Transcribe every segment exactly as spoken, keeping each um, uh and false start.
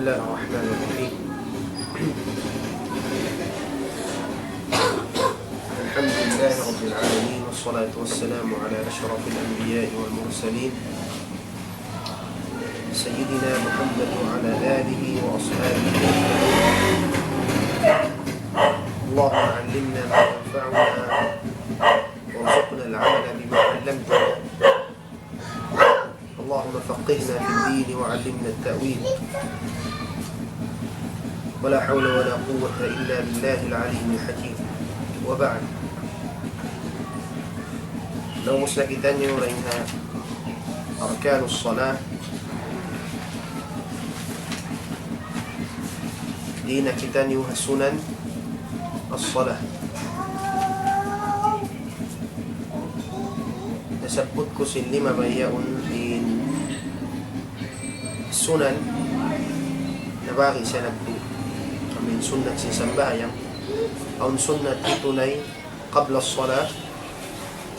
بسم الله الرحمن الرحيم. الحمد لله رب العالمين، والصلاة والسلام على أشرف الأنبياء والمرسلين، سيدنا محمد وعلى آله وأصحابه أجمعين. اللهم علمنا ما ينفعنا، وارزقنا العمل بما علمتنا. اللهم فقهنا في الدين وعلمنا التأويل. ولا حول ولا قوة إلا بالله العلي الحكيم. وبعد. Naubus na kitaniyu dayn ha أركان الصلاة. Di' na kitaniyu ha سنن الصلاة. Nasabbut ku sin lima bihaun in sunan, nabahagi' siya nagduwa. Amu in sunnat sin sambahayang, awn sunnat hitunay قبل الصلاة,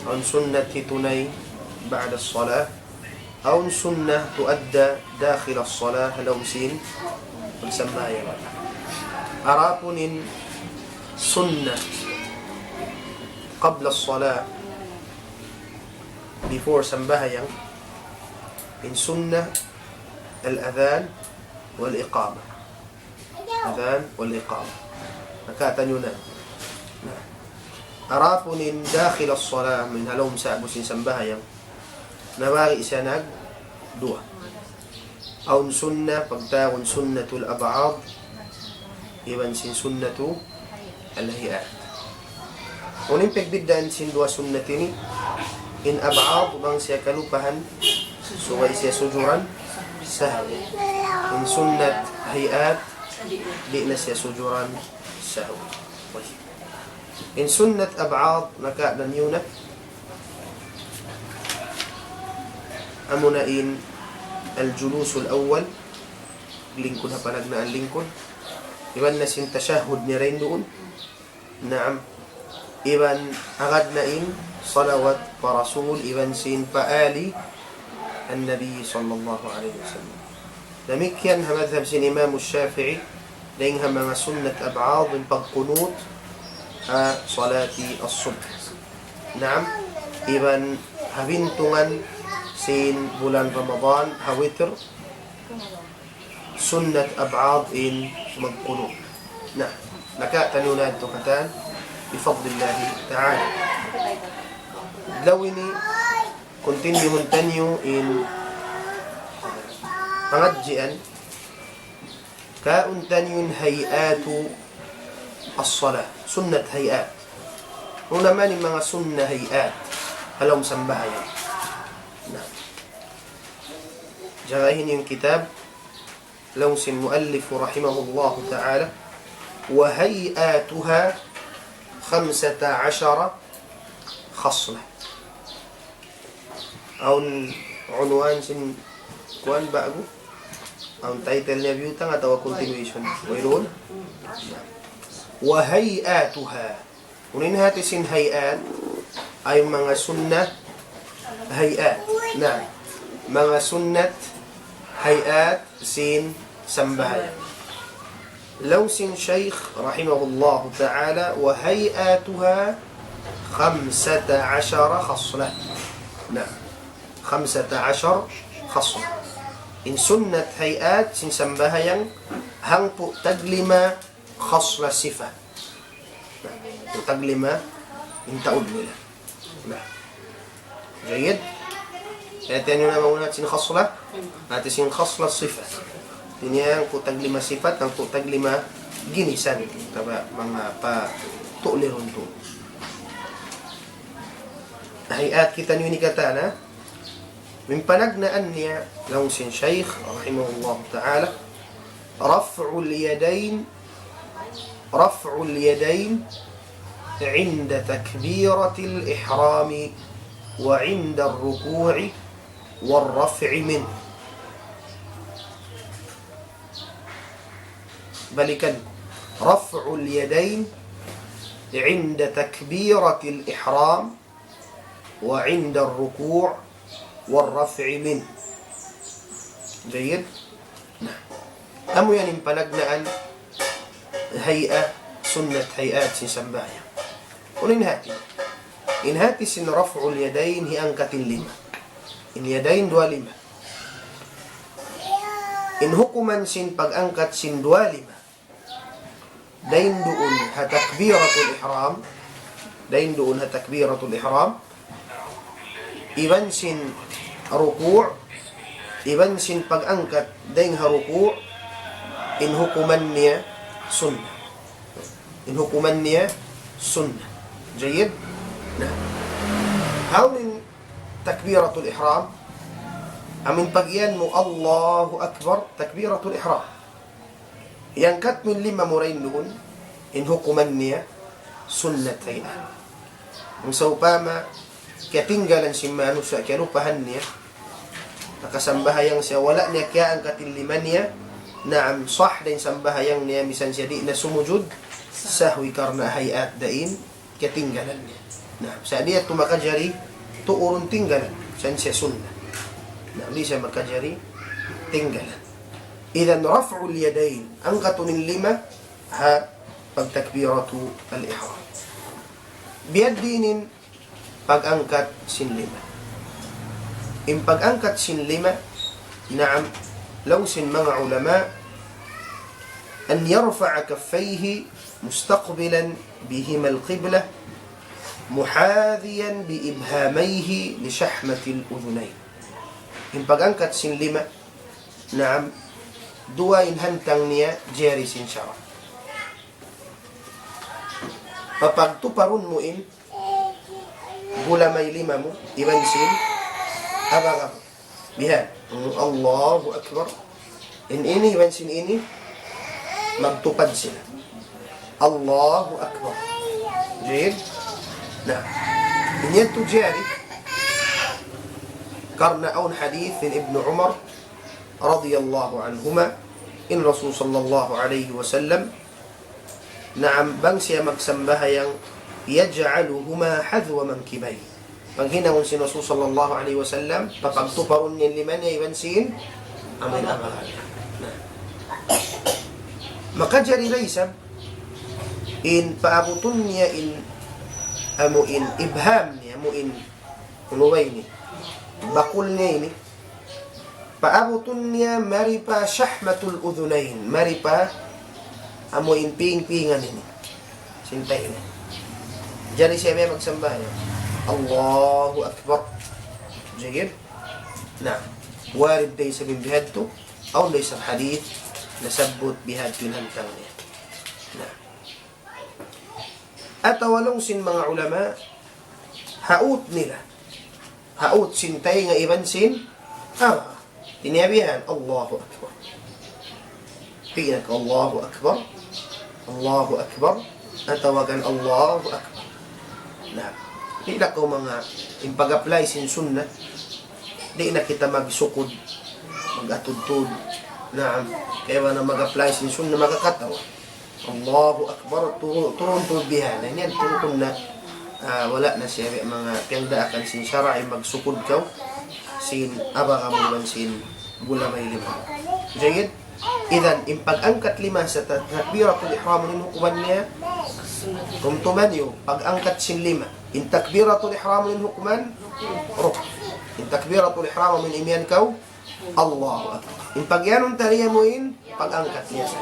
awn sunnat hitunay بعد الصلاة, awn sunnat تؤدى داخل الصلاة, ha lawm sin pagsambahayang. Adapun in sunnat قبل الصلاة, before sambahayang, in sunnat الأذان والإقامة. Adhan wal iqamah. Nakataniyu na. Na. Adapun in داخل الصلاة, amu in ha lawm sa'bu sin sambahayang, nabahagi' siya nagduwa. Awn sunnat, pagtawagun sunnatul ab'ad, iban sin sunnatul hay'at. Unu in pagbiddaan sin duwa sunnat ini? In ab'ad, bang siya kalupahan, subay siya sujuran sahwi. In sunnat hay'at, di' na siya sujuran sahwi. In sunnat ab'ad, nakataniyu na. Amuna in الجلوس الأول, lingkud ha panagnaan lingkud. Iban na sin tashahhud niya dayn duun. Naam. Iban agad na in salawat pa Rasul, iban sin pa ali an-Nabi sallallahu alayhi wasallam. Damikkiyan ha madhab sin Imam Shafi'i, dayn ha manga sunnat ab'ad in pagkunut ha salati as-subh. Naam. Iban ha bintungan sin bulan Ramadan, ha witr, sunnat ab'ad in magkunut. Na, nakataniyu na yadtu katan, بفضل الله تعالى. Adlaw ini, continue taniyu in pangadjian, kaun taniyu in hay'atu as-salah, sunnat hay'at. Unu na man in manga sunnat hay'at ha lawm sambahayang? Na. Jagahin in kitab, laung sin muallif rahimahullahu ta'ala, وهيئاتها خمسة عشر خصلة. Awn unwan sin kuwan ba'gu? Awn title niya biyutang atawa continuation? Wayruun? وهيئاتها. Unu in hati sin hay'at? Amu in manga sunnat hay'at. Na, manga sunnat hay'at sin sambahayang. Laung sin Shaykh rahimahullahu ta'ala, وهيئاتها خمسة عشر خصلة. Na, خمسة عشر خصلة. In sunnat hay'at sin sambahayang, hangpu' taglima khasla sifa. Na, taglima in taud nila. Na. Jayyid. Hati niyu na bang unu in hati sin khasla? Hati sin khasla sifa. Ini hangpu' taglima sipat, hangpu' taglima ginisan. Taba manga pa tu'lirun tu. Hay'at kitaniyu ini katan, ha? Amu in panagnaan niya, laung sin Shaykh rahimahullahu ta'ala, رفع اليدين، رفع اليدين عند تكبيرة الإحرام وعند الركوع والرفع منه. Balikan. رفع اليدين عند تكبيرة الإحرام وعند الركوع والرفع منه. Jayyid. Na. Amu yan in panagnaan hay'a, sunnat hay'at sin sambahayang. Unu in hati? In hati sin raf'ul yadayn, hiyangkat in lima. In yadayn duwa lima. In hukuman sin pag-angkat sin duwa lima. Dayn duun ha takbiratul ihram. Dayn duun ha takbiratul ihram. Iban sin ruku', iban sin pag-angkat dayn ha ruku', in hukuman niya sunnah. In hukuman niya sunnah. Jayyid? Na. Hawnu in takbiratul ihram? Amu in pag-iyan mu Allahu Akbar, takbiratul ihram. Iyangkat mu in lima mu dayn duun, in hukuman niya sunnat hay'at. Bang sawpama, kiyatinggalan sin manusiya', kiyalupahan niya, nakasambahayang siya, wala' niya kiyaangkat in lima niya, naam, sah da in sambahayang niya, misan siya di' na sumujud sahwi karna' hay'at da in kiyatinggalan niya. Na, sa' di' yadtu makajari tuurun tinggalan, misan siya sunnat. Na, di' siya makajari tinggalan. Idhan raf'ul yadayn, angkatun in lima ha pagtakbiratul ihram. Biya' diin in pag-angkat sin lima? In pag-angkat sin lima, naam, laung sin manga ulama, أن يرفع كفيه مستقبلا بهما القبلة محاذيا بإبهاميه لشحمة الأذنين. In pag-angkat sin lima, naam, duwa in hantang niya jari sin sara'. Papagtuparun mu in gulamay lima mu, iban sin abaga mu. Bihan. Allahu Akbar. In ini iban sin ini, magtupad sila. Allahu Akbar. Jayyid. Na, in yadtu jari, karna' awn hadith sin Ibnu Umar radiyallahu anhuma, in Rasul sallallahu alayhi wasallam, naam, bang siya magsambahayang, يجعلهما حذو منكبيه. Panghinangun sin Rasul sallallahu alayhi wasallam, papagtuparun niya in lima niya iban sin amu in abaga. Na. Makajari da isab, in paabutun niya in, amu in ibham niya, amu in, unu ba ini? Bakul niya ini. Paabutun niya mari pa shahmatul udhunayn, mari pa amu in pingpingan ini. Sin taynga. Jari siya biya' magsambahayang, Allahu Akbar. Jayyid? Na, warid da isab in bihadtu, awn da isab hadith, nasabbut bihadtu in hantang niya. Na. Atawa laung sin manga ulama, ha ut nila. Ha ut sin taynga iban sin, ah, tiniyabihan, Allahu Akbar. Pila ka Allahu Akbar, Allahu Akbar, atawa kan Allahu Akbar. Na, pila ka manga in pag-apply sin sunnat, di' na kita magsukud, mag-atudtud. Naam, kaya na mag-apply sin sunnat, makakatawa. Allahu Akbar, turun, turun, turun bihan. Yan, turun na, ah, wala' na siya, manga piyagdaakan sin sara', in magsukud kaw sin abaga mu iban sin gulamay lima. Jayyid? Idhan, in pag-angkat lima sa ta-, takbiratul ihram, in hukuman niya, tumtuma niyu, pag-angkat sin lima. In takbiratul ihram, in hukuman, ruk. In takbiratul ihram, in imiyan kaw, Allahu Akbar. In pag-iyanun tariya mu in pag-angkat niya sa.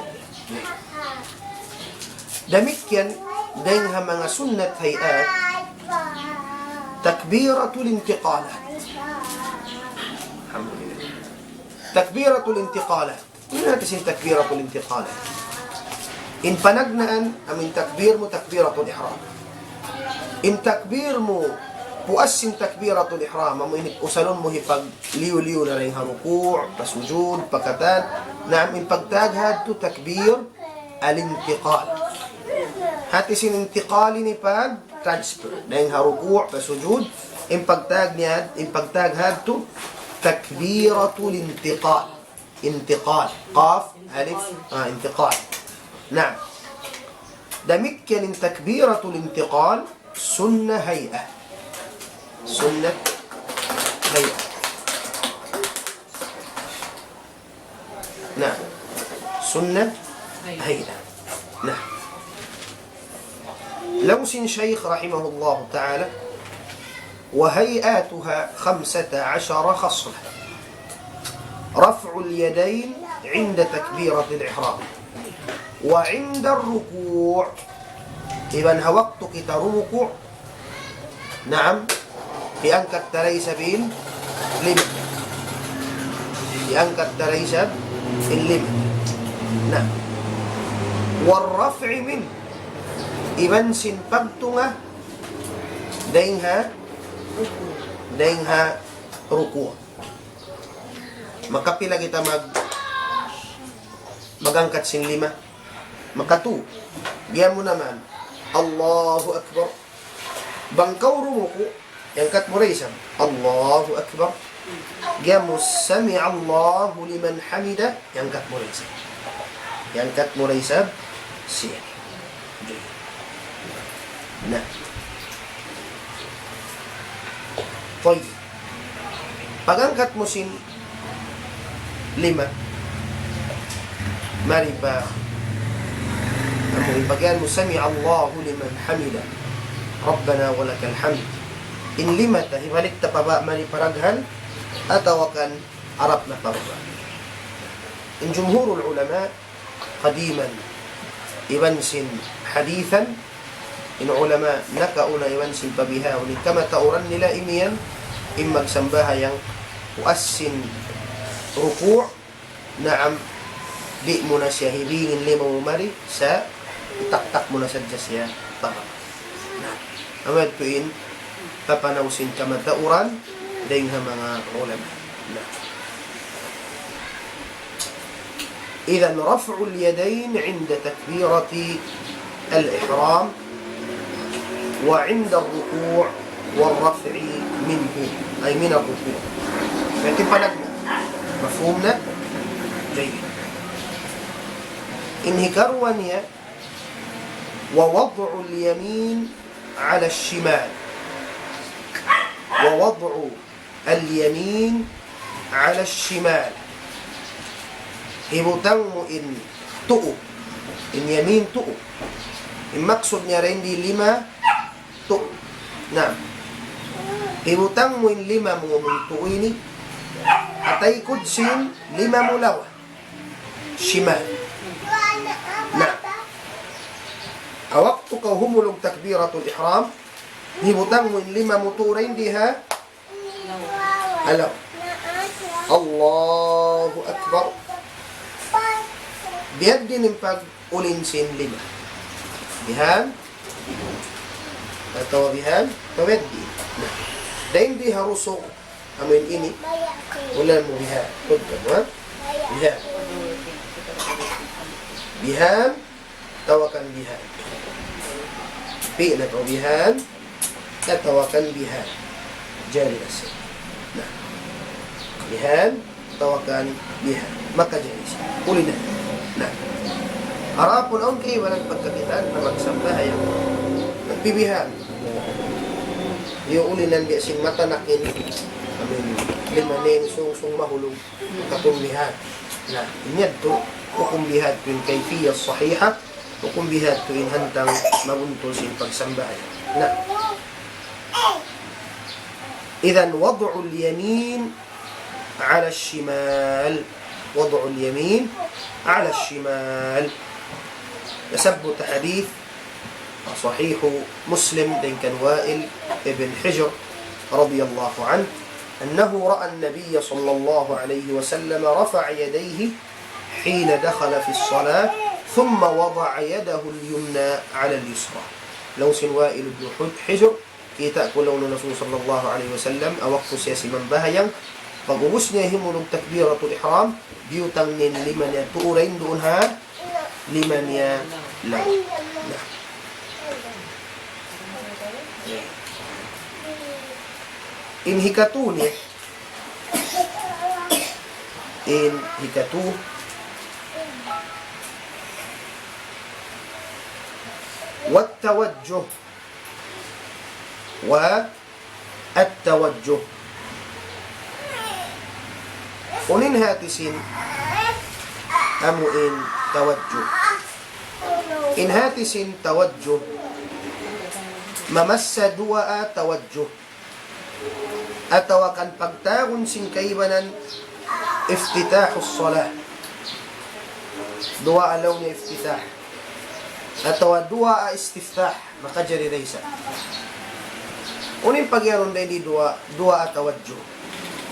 Damikkiyan, dayn ha manga sunnat hay'at, takbiratul intiqalat. Alhamdulillah. Takbiratul intiqalat. Unu in hati sin takbiratul intiqalat? In panagnaan, amu in takbir mu takbiratul ihram. In takbir mu, puas sin takbiratul ihram, amu in usalun mu hipagliyu-liyu na dayn ha ruku', pa sujud, pa katan. Naam, in pagtawag hadtu takbir al-intiqal. Hati sin intiqal ini pag-transfer. Dayn ha ruku', pa sujud, in pagtawag niya, in pagtawag hadtu takbiratul intiqal. Intiqal. Qaf, alif, ah, intiqal. Naam. Damikkiyan in takbiratul intiqal, sunnat hay'at. Sunnat hay'at. Naam. sunnat haila. Na. Laung sin Shaykh rahimahullahu ta'ala, وهيئاتها خمسة عشر خصلة. رفع اليدين عند تكبيرة الإحرام وعند الركوع. Iban ha waktu kita rumuku', naam, hiyangkat ta da isab in lima. Hiyangkat ta da isab in lima. Na. والرفع منه. Iban sin pagtunga dayn ha, dayn ha ruku'. Makapila kita mag-, mag-angkat sin lima? Makatu. Giyamu naman. Allahu Akbar. Bang kaw rumuku', hiyangkat mu da isab. Allahu Akbar. Giyamu سمع الله لمن حمده, hiyangkat mu da isab. Hiyangkat mu da isab siya. Na. Tayyib. Pag-angkat mu sin lima, mari pa, amu in bagian mu, سمع الله لمن حمده ربنا ولك الحمد. In lima ta, hibalik ta pa baba', mari pa daghan, atawa kan harap na pa baba'. In jumhurul ulama, qadiman, iban sin hadithan, in ulama nakauna iban sin pa bihaun, in kamatauran nila imiyan, in magsambahayang puas sin ruku', naam, di' mu na siya hibingin lima mu mari, sa' itaktak mu na sadja siya pa baba'. Na, amu yadtu in papanaw sin kamatauran dayn ha manga ulama. Na. إذن رفع اليدين عند تكبيرة الإحرام وعند الركوع والرفع منه، أي من الركوع. Berarti panagna'. Mafhum na? Jayyid. In hikaruwa niya, ووضع اليمين على الشمال. ووضع اليمين على الشمال. Hibutang mu in tuu. In yamin tuu. In maksud niya dayn di lima tuu. Na. Hibutang mu in lima mu, in tuu ini ha taykud sin lima mu lawa. Shimal. Na. Ha waktu kaw humulug takbiratul ihram, hibutang mu in lima mu tuu dayn di ha lawa. Allahu Akbar. Biya' diin in pag-ulin sin lima. Bihan. Atawa bihan. Atawa bihan. Na. Dayn di ha rusug. Amu in ini. Ulan mu bihan. Pagka, ha? Bihan. Bihan. Atawa kan bihan. Pi na kaw bihan. Atawa kan bihan. Jari na siya. Na. Bihan. Atawa kan bihan. Makajari siya. Uli na. Na. Harapun awn kaibanan pagkakitaan na magsambahayang nagbibihan. Yung uli na biya' sin mata nakin. Amin. Lima na in sung-sung mahulung. Katumbihan. Na, in yadtu, hukum bihadtu in kayfiyya sahiha, hukum bihadtu in hantang mabuntul sin pagsambahayang. Na. إذن وضع اليمين على الشمال. وضع اليمين على الشمال. Nasabbut hadith Sahih Muslim dayn kan Wa'il ibn Hujr radiyallahu anhu, أنه رأى النبي صلى الله عليه وسلم رفع يديه حين دخل في الصلاة ثم وضع يده اليمنى على اليسرى. Laung sin Wa'il ibn Hu-, Hujr, kita' ku laung niya in Rasul sallallahu alayhi wasallam, ha waktu siya simambahayang, pag'ubus niya himulug takbiratul ihram, biyutang niya in lima niya tuu dayn duun ha lima niya lawa. Na. In hikatu niya, in hikatu, والتوجه. والتوجه. Unu in hati sin amu in tawajjuh. In hati sin tawajjuh, mamassa duwaa tawajjuh. Atawa kan pagtawagun sin kaibanan iftitahus salah. Duwaa laung niya iftitah. Atawa duwaa istiftah. Makajari da isab. Unu in pagiyanun da ini duwaa, duwaa tawajjuh.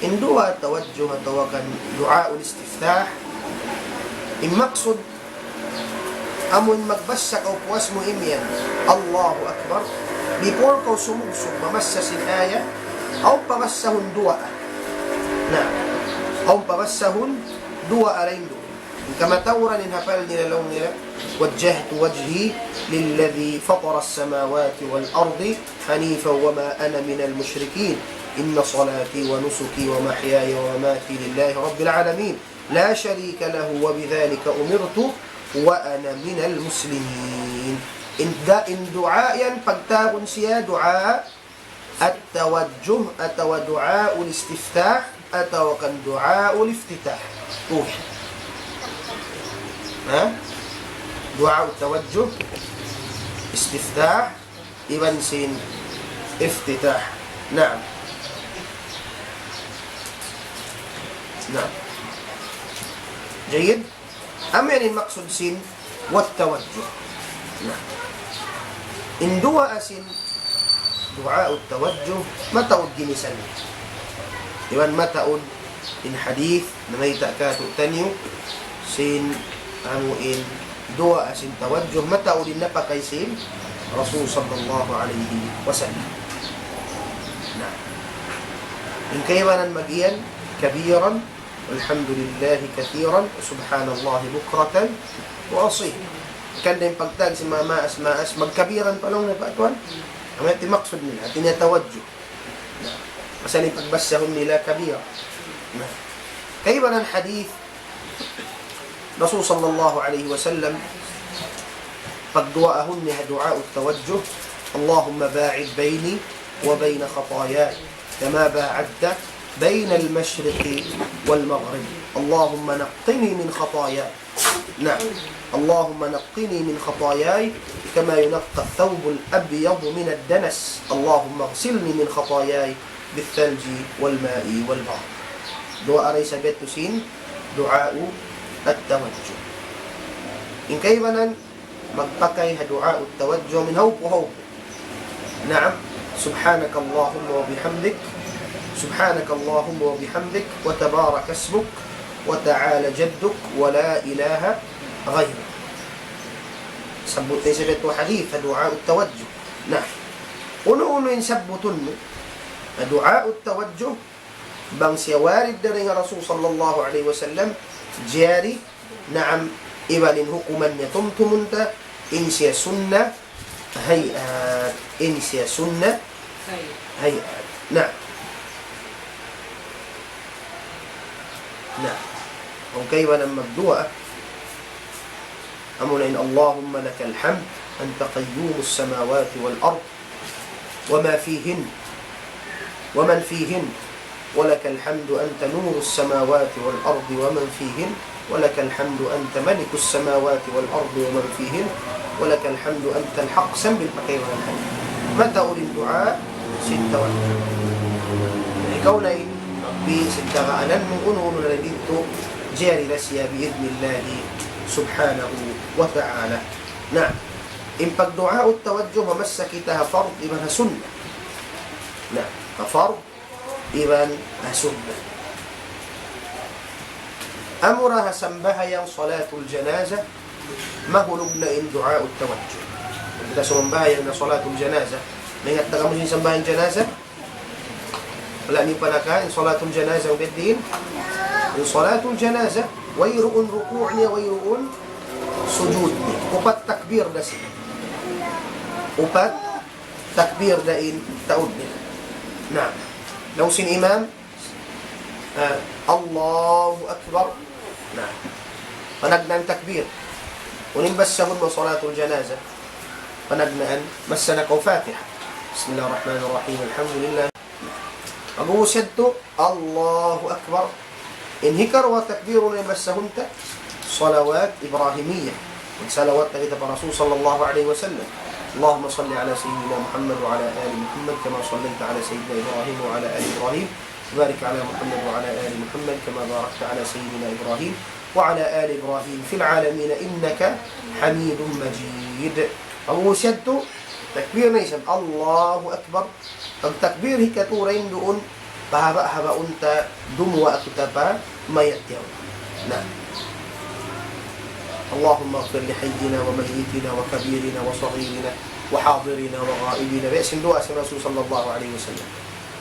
In duwaa tawajjuh atawa kan duwaa ul istiftah. In maksud, amun magbassa kaw puas mu imiyan, Allahu Akbar. Before kaw sumugsug mamassa sin ayat, awn pabassahun duwaa. Na, awn pabassahun duwaa lain duun. In kamatauran in hapal nila laung nila, وجهت وجهي للذي فطر السماوات والأرض حنيفا وما أنا من المشركين. إن صلاتي ونسكي ومحياي ومماتي لله رب العالمين. لا شريك له وبذلك أمرت وأنا من المسلمين. In da-, in duwaa yan, pagtawagun siya duwaa at-tawajjuh atawa duwaa ul-istiftah atawa kan duwaa ul-iftitah. Tuwi. Ha? Duwaa at-tawajjuh, istiftah, iban sin iftitah. Naam. Naam. Jayyid? Amu yan in maksud sin wat tawajjuh. Na, in duwaa sin duwaa tawajjuh, mataud ginisan. Iban mataud in hadith, namayta' kātu'niyu sin amu in duwaa sin tawajjuh, mataud in napakay sin Rasul sallallahu alayhi wasallam. Na, in kaibanan magiyan, كبيرا والحمد لله كثيرا وسبحان الله بكرة وأصيلا. Hangkan da in pagtawag sin manga maas-maas, magkabiran pa laung niya pa tuwan. Amu yan in maksud nila, hati niya tawajjuh. Na, pasal in pagbassahun nila kabira. Na, kaibanan hadith, Rasul sallallahu alayhi wasallam, pagduwaahun niya duwaa tawajjuh, اللهم باعد بيني وبين خطاياي كما باعدت بين المشرق والمغرب. اللهم نقني من خطاياي. نعم. اللهم نقني من خطاياي كما ينقى الثوب الأبيض من الدنس. اللهم اغسلني من خطاياي بالثلج والماء والبرد. Duwaa da isab yadtu sin duwaa at-tawajjuh. In kaibanan magpakay ha duwaa at-tawajjuh amu in hawpu-hawpu. Naam. سبحانك اللهم وبحمدك، سبحانك اللهم وبحمدك، وتبارك اسمك، وتعالى جدك، ولا إله غيرك. Sabbut da isab yadtu hadith, duwaa at-tawajjuh. Na, unu-unu in sabbutun mu, duwaa at-tawajjuh, bang siya warid dayn ha Rasul sallallahu alayhi wasallam, jari, naam, iban in hukuman niya tumtumun ta, in siya sunnah hay'at, in siya sunnah hay'at. Na. Na. Bang kaibanan magduwaa, amu na in اللهم لك الحمد أنت قيوم السماوات والأرض وما فيهن، ومن فيهن، ولك الحمد أنت نور السماوات والأرض ومن فيهن، ولك الحمد أنت ملك السماوات والأرض ومن فيهن، ولك الحمد أنت الحق. Sambil pa kaibanan hadith. Mataud in duwaa sin tawajjuh. Ikaw na in magbi sin kagaanan mu, unu-unu na didtu, jari da siya بإذن الله سبحانه وتعالى. Na, in pagduwaa at-tawajjuh, mamassa kita ha fard iban ha sunnah. Na, ha fard iban ha sunnah. Amura ha sambahayang salatul janazah, mahulug na in duwaa at-tawajjuh. Kita sumambahayang na salatul janazah. Naingat na kamu sin sambahayang janazah? Wala' niyu pa nakawa' in salatul janazah, ugat diin? In salatul janazah, wayruun ruku' niya, wayruun sujud niya. Upat takbir da siya. Upat takbir da in taud nila. Na, laung sin imam, ah, Allahu Akbar. Na, panagnaan takbir. Unu in basahun mu salatul janazah? Panagnaan, massa na kaw Fatiha. بسم الله الرحمن الرحيم. الحمد لله. Pag-ubus yadtu, Allahu Akbar. In hikaruwa takbirun, unu in basahun ta? صلوات إبراهيمية. Magsalawat na kita pa Rasul sallallahu alayhi wasallam. اللهم صل على سيدنا محمد وعلى آل محمد كما صليت على سيدنا إبراهيم وعلى آل إبراهيم وبارك على محمد وعلى آل محمد كما باركت على سيدنا إبراهيم وعلى آل إبراهيم في العالمين إنك حميد مجيد. Amu siyadtu, takbir na isab, Allahu Akbar. Pag takbir hikatu dayn duun, pahaba'-habaun ta, dumuwaa kita pa mayat yaun. Na. اللهم اغفر لحينا وميتنا وكبيرنا وصغيرنا وحاضرنا وغائبنا. Biya' sin duwaa sin Rasul sallallahu alayhi wasallam.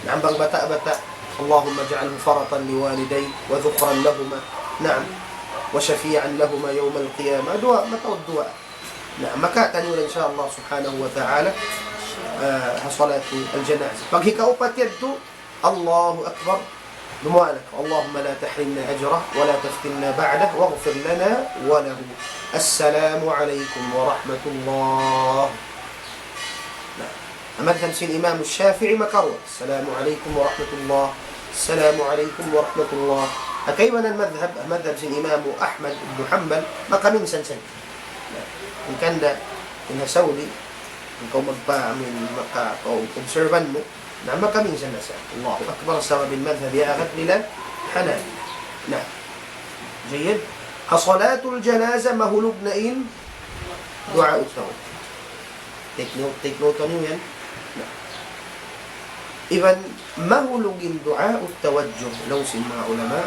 Na'am, bang bata'-bata', اللهم اجعله فرطا لوالديه وذخرا لهما. Na'am. وشفيعا لهما يوم القيامة. Duwaa, mataud duwaa. Na, makataniyu in sha Allah subhanahu wa ta'ala, ah, ha salatul janazah. Pag hikaupat yadtu, Allahu Akbar. Dumuwaa na kaw, اللهم لا تحرمنا أجره ولا تفتنا بعده واغفر لنا وله. السلام عليكم ورحمة الله. Na, ha madhhab sin Imam Shafi'i makaruwa. السلام عليكم ورحمة الله. السلام عليكم ورحمة الله. Ha kaibanan madhhab, ha madhhab sin Imam Ahmad ibn Hanbal, makaminsan-san. Na, in kanda, in ha Saudi, in kaw magpa-, I mean, maka-, kaw observan mu, na makaminsan na sa. Allahu Akbar, sabab in madhhab ya agad nila, Hanabila. Na, jayyid. Ha salatul janazah, mahulug na in duwaa utaw. Take note, take note kaniyu yan. Na. Iban mahulug in duwaa tawajjuh, laung sin manga ulama,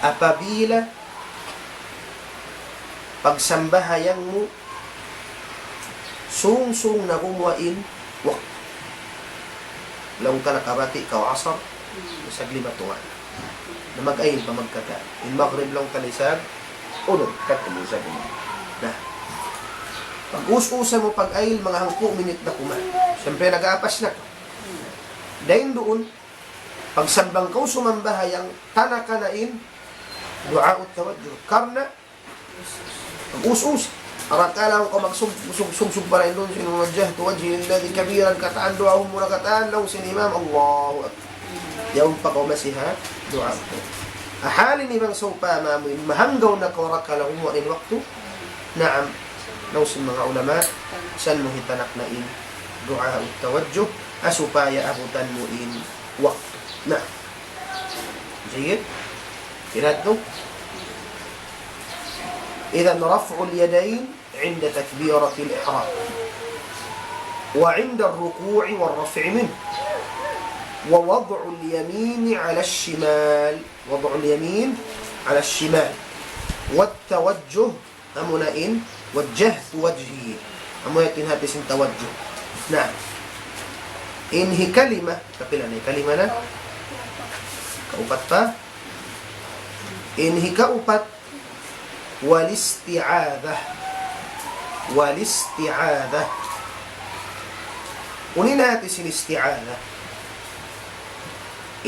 apabila pagsambahayang mu, sung-sung na gumuwa' in waktu. Laung ta nakabati' kaw asar, saglit matuwa na. Na mag-ayil pa magkataan. In maghrib laung ta lisag, unum, katlu sa gumuwa'. Na. Pag-us-usa mu pag-ayil, manga hangpu' minit na kuman. Siyempre, nag-aapas na kaw. Dayn duun, pagsambung kaw sumambahayang, tanaka na in duwaa tawajjuh. Karna' us-us. Arakala' kaw magsub-, sub-, sub-, sub-, para indun sin وجهت وجهي للذي كبيرا katan, duwaa mu na katan, laung sin imam, Allahu Akbar. Yaun pa kaw masi ha duwaa. Ahali ini bang sawpama mu in mahanggaw na kaw arakala' gumuwa' in waktu. Naam. Laung sin manga ulama, san mu hitanak na in duwaa tawajjuh, ha supaya abutan mu in waktu. Na. Jayyid? Kinadtu? إذن رفع اليدين عند تكبيرة الإحرام وعند الركوع والرفع منه ووضع اليمين على الشمال، وضع اليمين على الشمال والتوجه amuna in وجهت وجهي. Amuna in hati sin tawajjuh. Na. In hikalima, kapila na hikalima na? Kaupat pa. In hikaupat, والاستعاذة. والاستعاذة. Unu in hati sin isti'adha?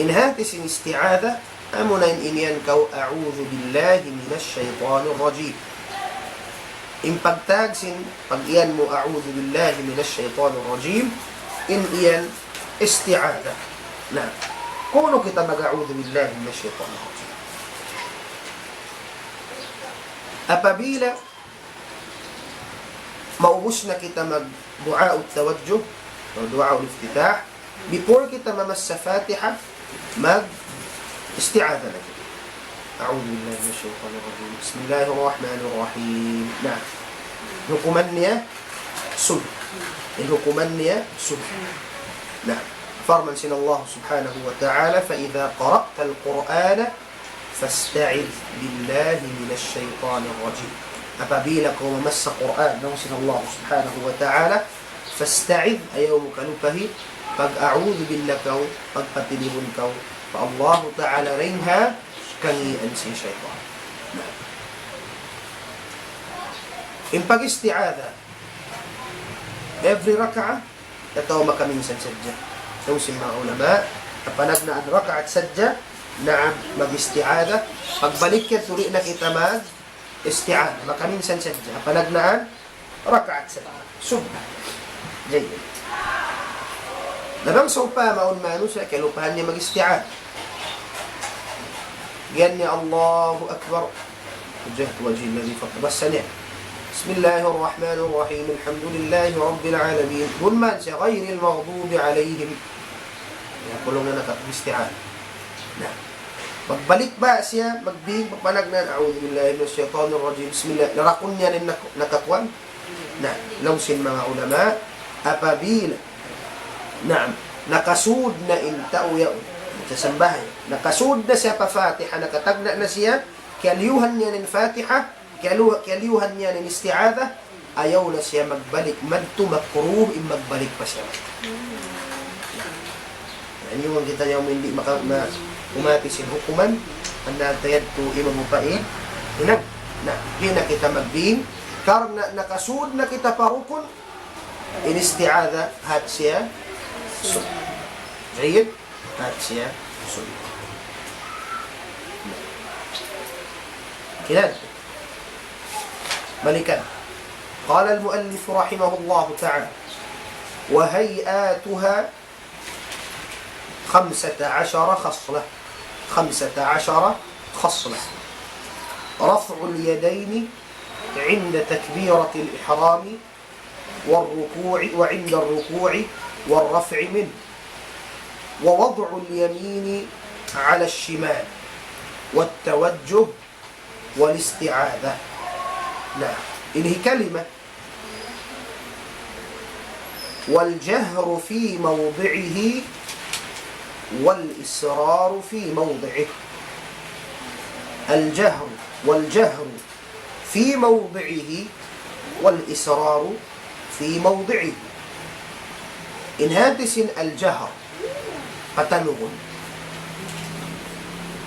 In hati sin isti'adha, amuna in imiyan kaw, أعوذ بالله من الشيطان الرجيم. In pagtag sin, pag-iyan mu, أعوذ بالله من الشيطان الرجيم, in iyan isti'adha. Na, kunu' kita mag-أعوذ بالله من الشيطان الرجيم. Apabila maubus na kita mag-duwaa tawajjuh, o duwaa iftitah, before kita mamassa Fatiha, mag-isti'adha na kita. أعوذ بالله من الشيطان الرجيم. بسم الله الرحمن الرحيم. Na. Hukuman niya, sunnat. In hukuman niya, sunnat. Na. Parman sin Allah subhanahu wa ta'ala, فإذا قرأت القرآن فاستعذ بالله من الشيطان الرجيم. Apabila kaw mamassa Qur'an, laung sin Allah subhanahu wa ta'ala, فاستعذ, ayaw mu kalupahi, pag-a'udhu billah kaw, pagpatilihun kaw pa Allah ta'ala dayn ha kangīan sin saytan. Na. In pag-isti'adha, every rak'ah, atawa makaminsan sadja. Laung sin manga ulama, ha panagnaan rak'at sadja, naam, mag-isti'adha. Pagbalik yan, di' na kita mag-isti'adha. Makaminsan sadja. Ha panagnaan rak'at sadja. Sunnat. Jayyid. Na bang sawpama awn manusiya', kalupahan niya mag-isti'adha. Giyan niya, Allahu Akbar. وجهت وجهي الذي فطر. Basa niya. بسم الله الرحمن الرحيم. الحمد لله رب العالمين. Gun man siya, غير المغضوب عليهم. Ya, kulung na naka-, isti'an. Na. Magbalik ba siya, magbing, magpanagnan, أعوذ بالله من الشيطان الرجيم. بسم الله. Narakun niya in nak-, nakakuan. Na, laung sin manga ulama, apabila, naam, nakasud na in tau yaun, nagsasambahayang, nakasud na siya pa Fatiha, nakatagna' na siya, kiyaliyuhan niya in Fatiha, kiyalu-, kiyaliyuhan niya in isti'adha, ayaw na siya magbalik madtu, makruh in magbalik pa siya. Yan yung kita yung hindi maka-, ma-, umati sin hukuman, ang natayad ko imam upain, hinang, na, di na kita magbing, karna' nakasud na kita pa rukun, in isti'adha, hat siya, sun. Jayyid, hat siya, sun. Kinan. Balikan. قال المؤلف رحمه الله تعالى: وهيئاتها خمسة عشر خصلة، خمسة عشر خصلة: رفع اليدين عند تكبيرة الإحرام والركوع، وعند الركوع والرفع منه، ووضع اليمين على الشمال، والتوجه، والاستعاذة. Na, ini kalima. والجهر في موضعه والإسرار في موضعه. الجهر، والجهر في موضعه والإسرار في موضعه. In hati sin al-jahr, patanugun.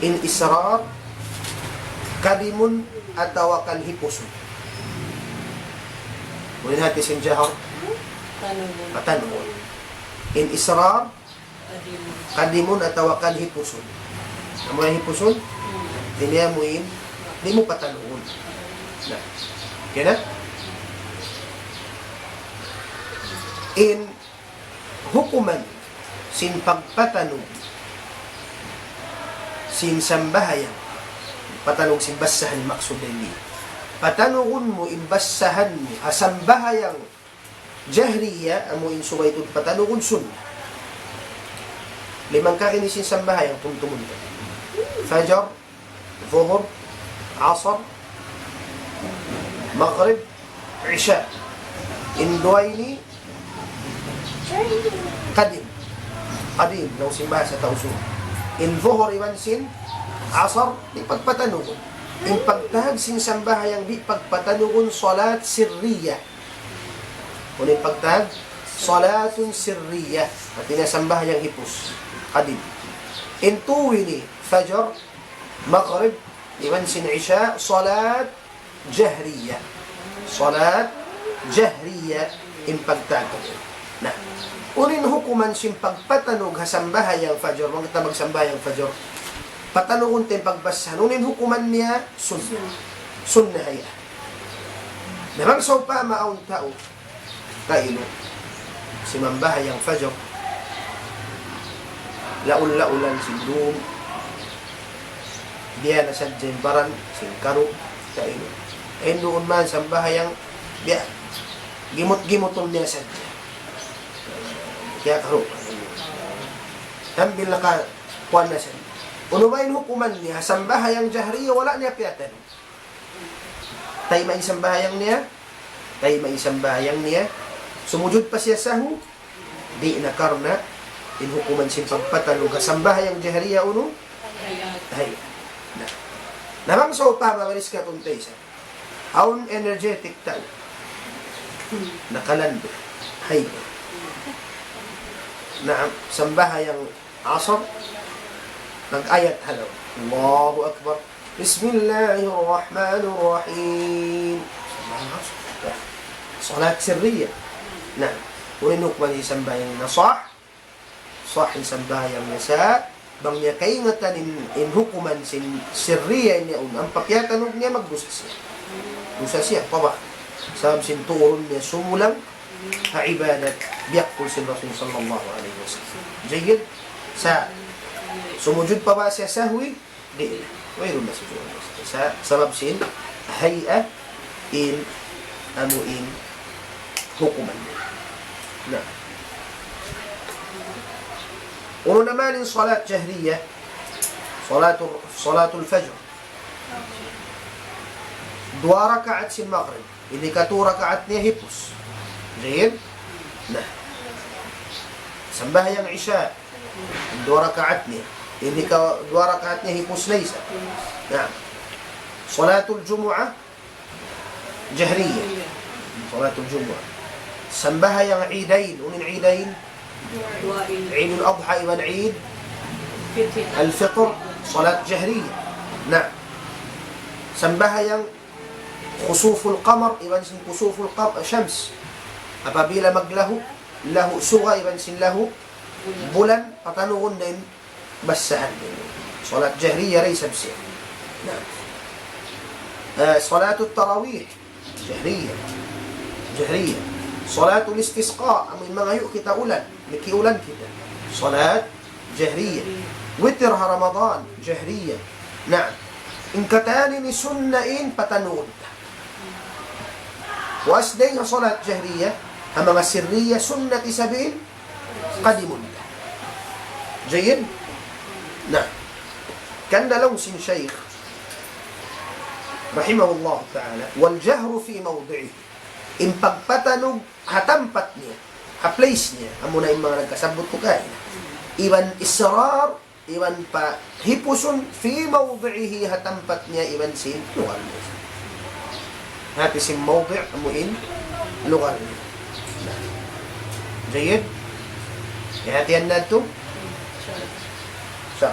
In israr, kadimun atawa kan hipusun. In hati sin jahr, patanugun. In israr, kadimun atawa kan hipusun. Amu in hipusun, ini amu in, di' mu patanugun. Na. Okay na? In hukuman sin pagpatanug sin sambahayang, patanug sin basahan maksud ini. Patanugun mu in basahan mu ha sambahayang jahriya, amu in subay tuud patanugun sunnat. Limang kari ini sin sambahayang tumtumun. Fajar, Zuhur, Asar, Maghrib, Isha. In duwa ini kadim. Kadim, laung sin bahasa Tausug. In Zuhur iban sin Asar, di' pagpatanugun. In pagtag sin sambahayang di' pagpatanugun salat sirriya. Unu in pagtag? Salatun sirriya. Hati niya sambahayang hipus. Kadim. In tū ini, Fajar, Maghrib, iban sin Isha, salat jahriya. Salat jahriya in pagtag. Na, unu in hukuman sin pagpatanug ha sambahayang Fajar, bang kita magsambahayang Fajar, patanugun ta in pagbasahan. Unu in hukuman niya? Sunnat. Sunnat ya. Na bang sawpama awn tau kailu, simambahayang Fajar, laul-laulan sin dum, biya' na sadja in baran sin karu', kailu. Ay, duun man sambahayang, biya', gimut-gimutun niya sadja. Kaya karu'. Sambil naka, kuwan na sadja. Unu ba in hukuman niya, sambahayang jahriya, wala' niya piyatanug. Tayma' in sambahayang niya, tayma' in sambahayang niya. Sumujud pa siya sahwi, di' na karna' in hukuman sin pagpatanug ha sambahayang jahriya unu? Hay. Na. Na bang sawpama, maris ka kung taysa. Awn energetic tau. Nakalandu'. Hay. Na sambahayang Asar, nag-ayat halaw. Allahu Akbar. بسم الله الرحمن الرحيم. Salat sirriya. Na, unu in hukuman sin sambahayang niya? Sah. Sah in sambahayang niya sa, bang niya kaingatan in, in hukuman sin sirriya niya, un, ampa piyatanug niya, magdusa siya. Dusa siya, pa ba? Sabab sin tuurun niya sumulang ha ibadat, biya' kul sin Rasul sallallahu alayhi wasallam. Jayyid, sa, sumujud pa ba siya sahwi? Di'. Wayruun na sujuud. Sa-, sabab sin hay'a in amu in hukuman. Na. Unu na man in salat jahriya, salatul, salatul fajr. Duwa rakaat sin maghrib. In hikatu rakaat niya hipus. Jayyid? Na. Sambahayang isya. Duwa rakaat niya. In hika-, duwa rakaat niya hipus na isab. Na. Salatul jumu'ah jahriya. Salatul jumu'ah. Sambahayang idayn. Unu in idayn? Eidul Adha iban Eid al-Fitr. Salat jahriya. Na. Sambahayang khusuful qamar iban sin khusuful qam-, shams. Apabila maglahu, lahu suga iban sin lahu bulan, patanugun da in basahan. Salat jahriya da isab siya. Na. Eh, salatut tarawih, jahriya. Jahriya. Salatul istisqa, amu in mangayu' kita ulan, mikiulan kita. Salat jahriya. Witir ha Ramadan, jahriya. Na. In katan ini sunna in patanugun ta. Puas dayn ha salat jahriya, ha manga sirriya sunnat isab in qadimun ta. Jayyid? Na. Hangkan laung sin Shaykh, rahimahullahu ta'ala, والجهر في موضعه. In pagpatanug ha tampat niya, ha place niya, amuna in manga nagkasabbut ku kaina. Iban israr, iban pa hipusun في موضعه ha tampat niya iban sin lugal niya. Hati sin mawdi' amu in lugal niya. Na. Jayyid? Hati yan na tu? Sa.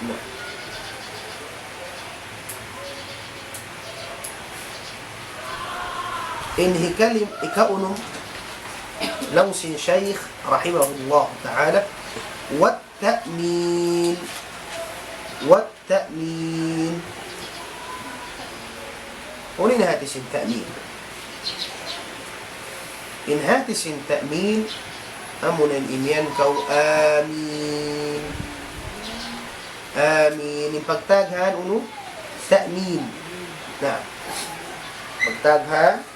Na. In hikalim, ikaunum, laung sin Shaykh rahimahullah ta'ala, والتأمين. والتأمين. Unu in hati sin ta'min? In hati sin ta'min, amuna in imiyan kaw amin. Amin. In pagtaghan unu? Ta'min. Na. Pagtaghan,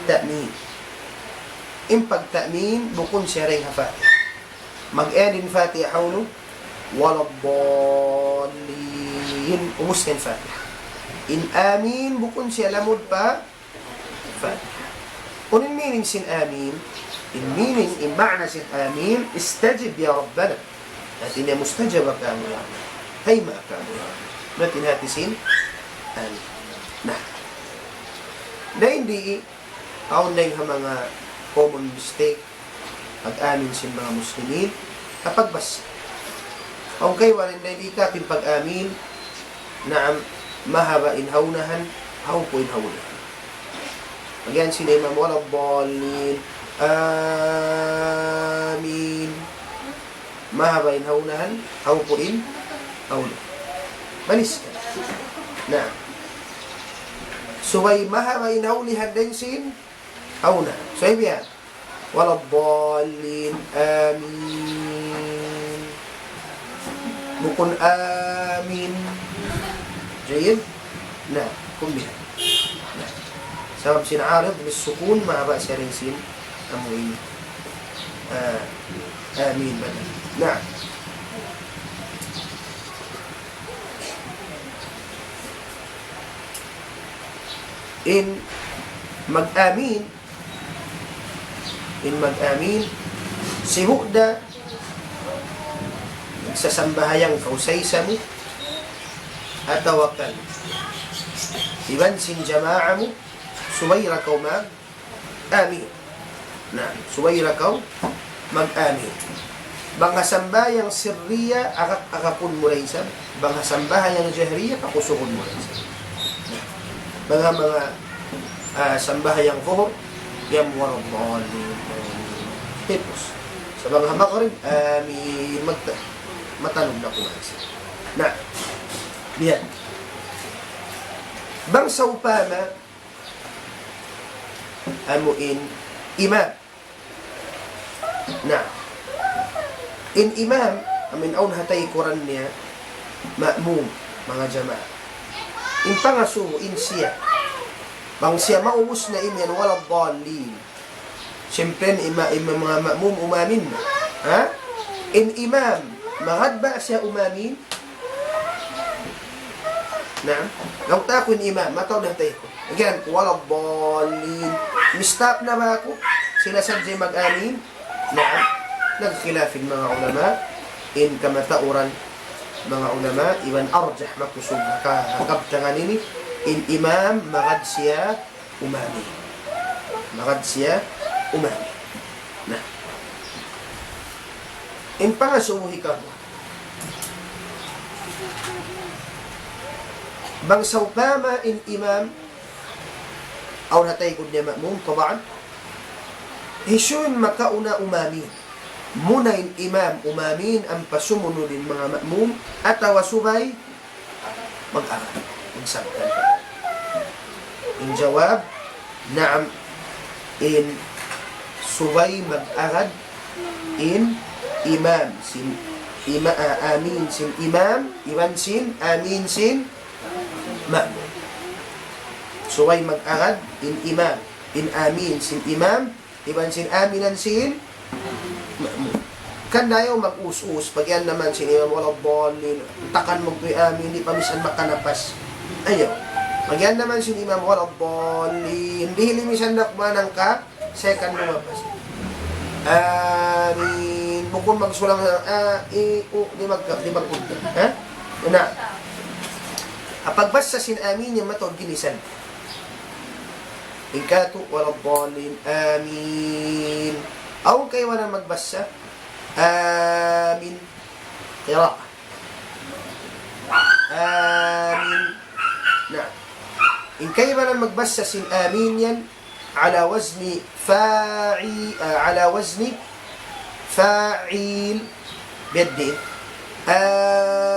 ta'min. In pagta'min, bukun siya dayn ha Fatiha. Mag-end in Fatiha unu? ولا الضالين. Ubus in Fatiha. In amin, bukun siya lamud pa Fatiha. Unu in meaning sin amin? In meaning, in ma'na sin amin, استجب يا ربنا. Hati niya mustajab kamu ya Allah. Tayma' kamu ya Allah. Hati niya hati sin amin. Na. Na, in di, awn dayn ha manga common mistake, pag-amin sin manga Muslimin, ha pagbasa. Awn kaibanan dayn di kapin pag-amin, naam, mahaba' in ha unahan, hawpu' in ha ulihan. Pag-iyan sin imam, ولا الضالين. Amin. Mahaba' in ha unahan, hawpu' in ha ulihan. Manis ka. Na. Subay mahaba' in ha ulihan dayn sin ha unahan. Subay biya'. ولا الضالين. Amin. Bukun amin. Jayyid? Na, kumbihan. Na. Sabab sin arid bis sukun, mahaba' siya dayn sin amu in, ah, amin, badal. Na. In mag-amin, in mag-amin, sibu' da nagsasambahayang kaw sa-isa mu, atawa kan iban sin jamaa mu, subay da kaw mag-amin. Na, subay da kaw mag-amin. Bang ha sambahayang sirriya, agak-agakun mu da isab. Bang ha sambahayang jahriya, pakusugun mu da isab. Na, bang ha manga, ah, sambahayang zuhur, yan, ولا الضالين. Hipus. Sa' bang ha magrib, amin. Magta-, matanug na kuman siya. Na, biya' yan. Bang sawpama, amu in Imam. Na, in imam, amu in awn ha taykuran niya, ma'mum, manga jamaa. In pangasubu, in siya. Bang siya maubus na imiyan, wala dallin. Siyempre, in ima-, in manga ma'mum, umamin na. Ha? In imam, magad ba siya umamin? Naam. Laung ta aku in imam, mataud ha tayku. Again, wala dallin. Mistap na ba aku? Sila sadja mag-amin? Naam. Nagkhilaf in manga ulama, in kamatauran manga ulama, iban arjah makusug ha ka-, ha kabtangan ini, in imam, magad siya umamin. Magad siya umamin. Na. In pangasubu hikaruwa. Bang sawpama in imam, awn ha taykud niya ma'mum, taban, hisiyu in makauna umamin? Muna in imam umamin, ampa sumunud in manga ma'mum, atawa subay mag-agad, magsabtan. In jawab, naam, in subay mag-agad in imam sin ima-, ah, amin sin imam, iban sin amin sin ma'mum. Subay mag-agad in imam, in amin sin imam, iban sin aminan sin ma'mum. Kan ayaw mag-us-us, pagiyan naman sin imam wala dallin, takan magtuy amin, di' pa misan makanapas. Ayaw. Pagiyan naman sin imam wala dallin, di' hili misan na kumanang ka, second lumapas. Amin. Bukun magsulang na, a, i, u, di' mag-, di' mag-, ha? Na. Pagbasa sin amin yan mataud ginisan. In katu', wala dallin. Amin. Awn kaibanan magbasa. Amin. Qira'a. Amin. Na. In kaibanan magbasa sin amin yan, ala wazni fa'i-, ah, ala wazni fa'il. Biya' diin.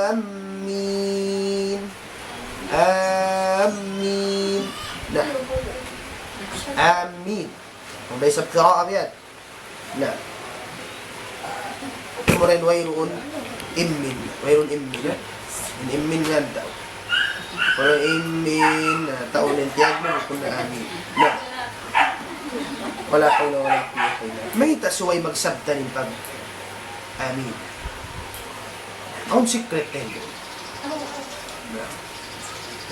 Amin. Amin. Na. Amin. Amu da isab qira'a biya' yan. Na. Amura in wayruun immin. Wayruun immin, ha? In immin ngan tau. Wala immin, na, tau in tiyag mu, bukun na amin. Na. Wala hawla wala quwwata illa billah. Mayta' subay magsabtan in pag-amin? Awn secret kaw. Na.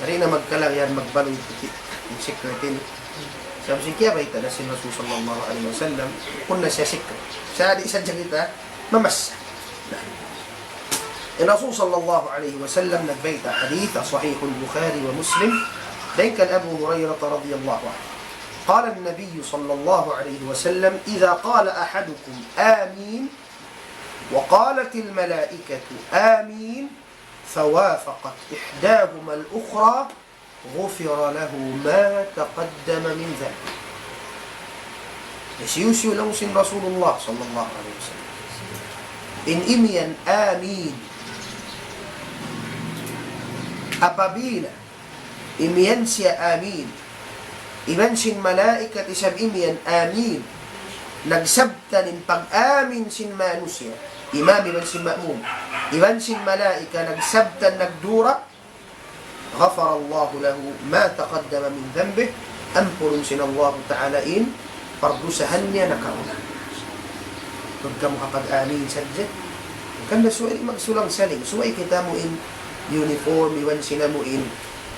Di' na magkalagihan, magbaluy puti'. In secret ini. Sabab sin kiyabayta' da sin Rasul sallallahu alayhi wasallam, bukun na siya secret. Sa' di' sadja kita mamassa. Na. In Rasul sallallahu alayhi wasallam nagbayta' hadith, sahih al-Bukhari wa Muslim, dayn kan Abu Hurairah radiyallahu anhu. قال النبي صلى الله عليه وسلم: إذا قال أحدكم آمين وقالت الملائكة آمين فوافقت إحداهما الأخرى غفر له ما تقدم من ذنبه. Hisiyu-siyu, laung sin Rasulullah sallallahu alayhi wasallam, in imiyan amin, apabila imiyan siya amin, iban sin malaikat isab imiyan amin, nagsabtan in pag-amin sin manusiya', imam iban sin ma'mum, iban sin malaikat nagsabtan nagdura, غفر الله له ما تقدم من ذنبه, ampunun sin Allahu Ta'ala in pardusahan niya nakauna. Bang kamu kapag-amin sadja, hangkan da subay magsulang-saling, subay kita amu in uniform, iban sin amu in,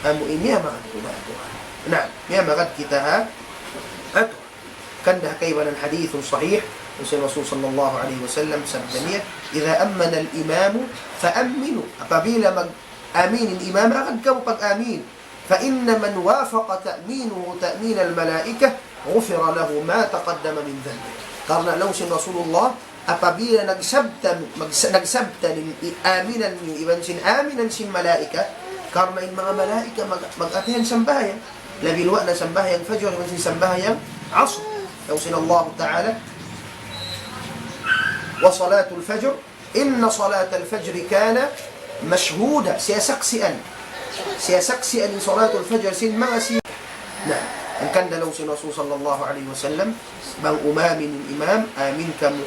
amu in, miyamagad kita ha aturan. Na, miyamagad kita ha aturan. Hangkan da ha kaibanan hadith sahih, laung sin Rasul sallallahu alayhi wasallam, sabda niya, إذا أمن الإمام فأمنوا. Apabila mag-amin in imam, agad kamu pag-amin. فإن من وافق تأمينه تأمين الملائكة غفر له ما تقدم من ذنبه. Karna' laung sin Rasulullah, apabila nagsabtan, magsa-, nagsabtan in i-, aminan niyu iban sin aminan sin malaikat, karna' in manga malaikat mag-, mag-atihan sambahayang, labi luwa' na sambahayang fajr iban sin sambahayang asr. Laung sin Allahu Ta'ala, وصلاة الفجر إن صلاة الفجر كان مشهودا. Siyasaksian. Siyasaksian in salatul fajr sin manga si-, na. Hangkan laung sin Rasul sallallahu alayhi wasallam, bang umamin in imam, amin kamu.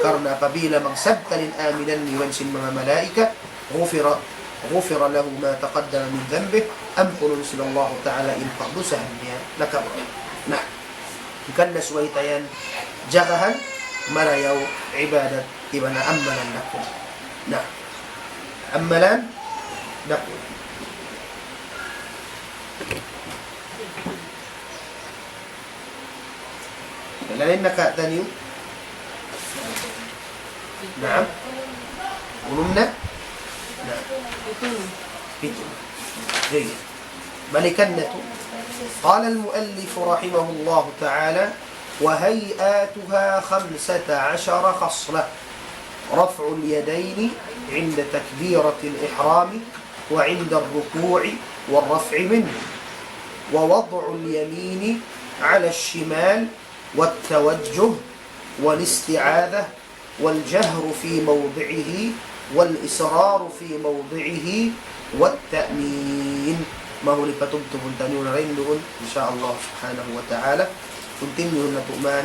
Karna' apabila magsabta in aminan iban sin manga malaikat, غفر، غفر له ما تقدم من ذنبه, ampunun sin Allah Ta'ala in pagdusahan niya nakauna. Na, hangkan subay ta yan jagahan, marayaw ibadat iban amalan dakula'. Na, amalan dakula'. Lain na ka taniyu? Naam. Unum na? Naam. Pitu. Pitu. Jayyid. Balikan natu'. قال المؤلف رحمه الله تعالى: وهيئاتها خمسة عشر خصلة: رفع اليدين عند تكبيرة الإحرام وعند الركوع والرفع منه، ووضع اليمين على الشمال، والتوجه، والاستعاذة، والجهر في موضعه، والإسرار في موضعه، والتأمين. Mahuli patubtubun taniyu na rin duun, insha Allah subhanahu wa ta'ala. Continue natu' man,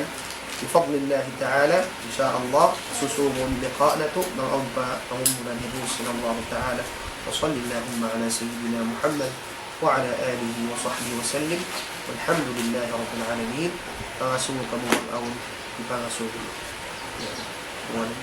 بفضل الله تعالى, insha Allah, susungun liqa' natu', bang awn pa pangumulan, bi idhnillah ta'ala. وصل اللهم على سيدنا محمد وعلى آله وصحبه وسلم. والحمد لله رب العالمين. Pangasubu kamu bang awn hipangasubu. Ya. Wala.